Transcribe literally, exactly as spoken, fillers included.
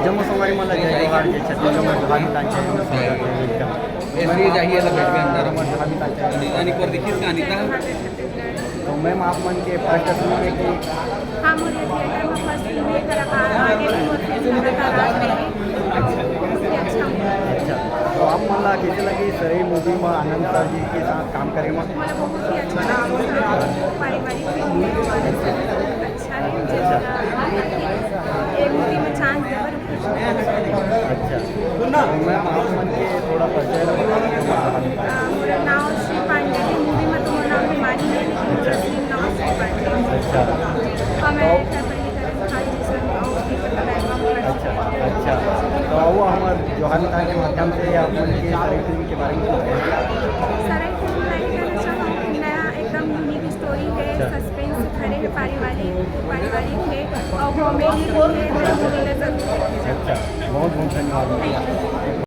जम्मो संगवारी मन ला जय जोहार, जय छत्तीसगढ़, मैं जोहार मितान, जय जोहार, जय जोहार। ये भी जाइए तो बैठ के अंदर। मैं जोहार मितान, जय जोहार। अनिता, अनिता, एक बार देखिए इसका अनिता। तो मैम, आप मन के फर्स्ट फिल्म है कि? हाँ, मोर ये थिएटर में फर्स्ट फिल्म है, कलाकार आगे भी मोर फिल्म लगातार आत रहे। बहुत ही अच्छा movie। अच्छा, तो आप मन ला कैसे लगी सरई मूवी में आनंद सर जी के साथ काम करे में? मोला बहुत ही अच्छा लगा, पारिवारिक फिल्म है और अच्छा है, अच्छा। ये मूवी में चांस देवर। अच्छा, तो मैम, आप मन के थोड़ा परिचय बताओ। अ, मोर नाम श्री पांडे है, मूवी में तो मोर नाम बीमारी है, लेकिन मोर असली नाम श्री पांडे है। अच्छा। और मैं तो खैरपल्ली का रहने वाली हूँ, जैसे गाँव की पता है। अच्छा, अच्छा। तो वो हमारे जोहार मितान के माध्यम से आप मन के सरई फिल्म के बारे में कुछ बताइए। सरई फिल्म मैं ये कहना चाहूँगी, नया एकदम यूनिक स्टोरी है, अच्छा। सस्पेंस भरे है, पारिवारिक, पारिवारिक है और कॉमेडी भी है, तो मूवी ला जरूर देखिए। अच्छा, बहुत बहुत धन्यवाद।